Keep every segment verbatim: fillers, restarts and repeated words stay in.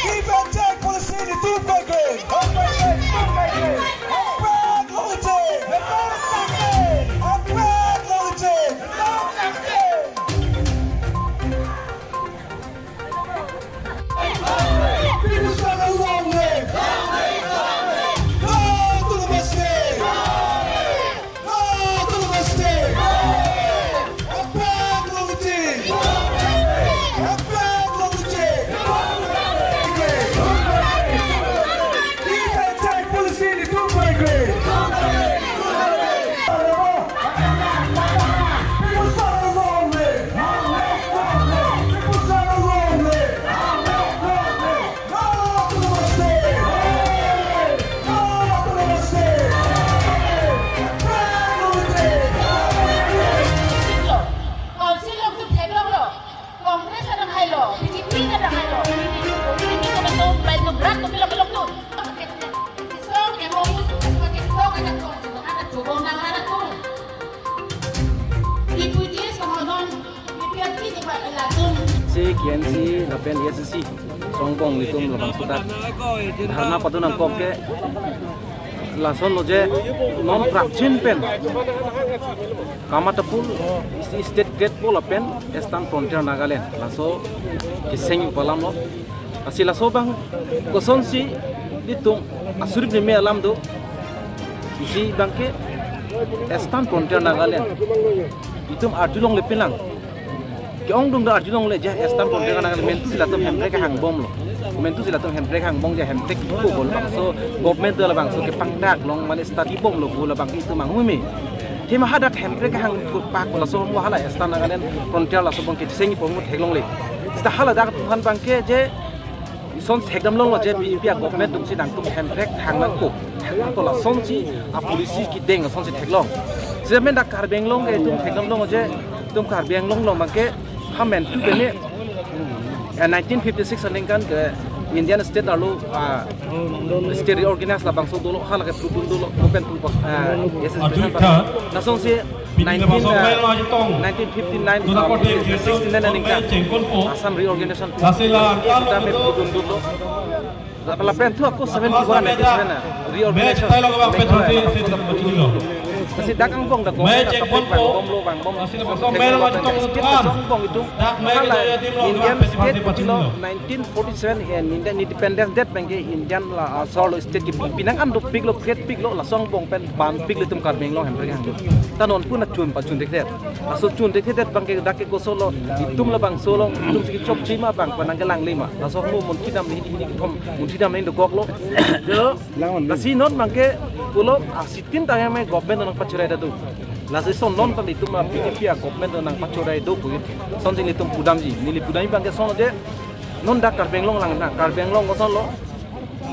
Give and take policy, the two point grade. One point grade, two point grade. One point grade. One point grade. People struggle long live. No to the mistake. No to the mistake. Apac Longching. Apac Longching. Defense policy ni two point grade. People struggle long live. People struggle long live. Council along tu theklonglo, Congress along hailo, B J P along hailo, B J P along tu, lain tu brak tu pilok pilok tu. Isong M O U tu, isong M O U tu, Deputy Komodo, B P H C tu, latum. Si K N C lapen A S D C songbong ilitum labangso ta dharna padu nangkok ke lason lo je non prapjin pen Kamatapur state gate po lapen Eastern Frontier Nagaland laso keseng palam lo. Lasi laso abang kosonsi ilitum asuri peme alam do. Isi abang ke Eastern Frontier Nagaland itum arjulongle pinlang. Ke-ongdung do arjulongle je Eastern Frontier Nagaland mentu si latum Hemprek hangbomlo. Mentu si latum Hemprek hangbom je Hemprek ko bol bangso government do labangso kepangdak long mane study bomlo ko labang itum manghume. Thema hadak Hemprek hang pak laso mo hala Eastern Nagaland Frontier laso abang keseng ipo mo theklongle. Sita hala dak tuhan abang ke je ison thekdam longlo je B J P a government atumsi nangtum Hemprek hang nangko. Hang nangko lasonsi a policy kedeng lasonsi theklong. Sita men dak Karbi Anglong ke itum thekdam longlo je itum Karbi Anglong along abang ke ha mentu ke ne, eh, nineteen fifty-six aningkan ke Indian state arlo, ah, state reorganize labangso dolo hala ke prudun dolo open pu, ah, S S B lasonsi nineteen, uh, nineteen fifty-nine, uh, sixty-nine aningkan Assam reorganization. Lapen thu ako seventy-one, ninety-seven, uh, reorganization. Lasi dak angbong dak bom, dak bom, bom lo, bom lo. State angbong itum hala Indian state lo nineteen forty-seven and Indian Independence Day abang ke Indian la, ah, asor lo state ke pinang an dopik lo, create pik lo, laso angbong pen banpik lo itum Karbi Anglong Hemprek hang. Ta non pun achun pachun dek dek. Laso chun dek dek abang ke dak ke koson lo, itum labangso lo, itum si chokche ma abang pen nangkelang le ma. Laso mo mun kidam ni, ni kithom, mun kidam ni dokok lo. Yo, lasi non abang ke pulo asitin tangya me government nangpachorai do. Lasi son non ta itum a B J P a government nangpachorai do pu. Sonsi itum pudamji, neli pudamji abang ke son je non dak Karbi Anglong lang na, Karbi Anglong koson lo.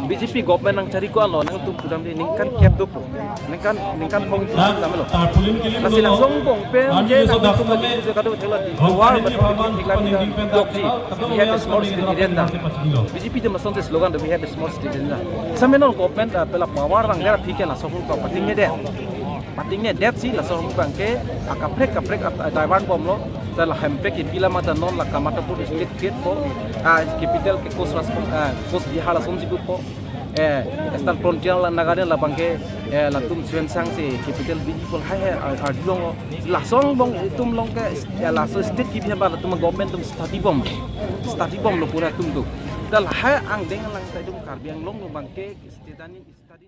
B J P government nangchari ko-an lo, nangtum pudamde ningkan kep dopo. Ningkan, ningkan phong itu dam lo. Lasi laso angbong pen je nangtum lagi itu kado thela di luar berarti thela di dokji. We have a small state agenda. B J P atum asonsi slogan do, "We have a small state agenda." Sampai non government, eh, pela power abang dia pikir laso angbong patingne det. Patingne det si laso angbong abang ke akaprek kaprek at-, adai van bomlo. Ta la Hemprek kepi alam ta non la Kamatapur state gate po, ah, capital ke Coast Ras-, ah, Coast Bihar lasonsi po. Eh, Eastern Frontier la Nagaland labang ke, eh, latum Tuensang si capital biji po lahai hai ar-, arjulonglo. Laso angbong itum along ke, eh, laso state kepi alam latum government atum study bom. Study bomlo pura atum tu. Ta lahai angdeng lang ta itum Karbi Anglong along abang ke study ani study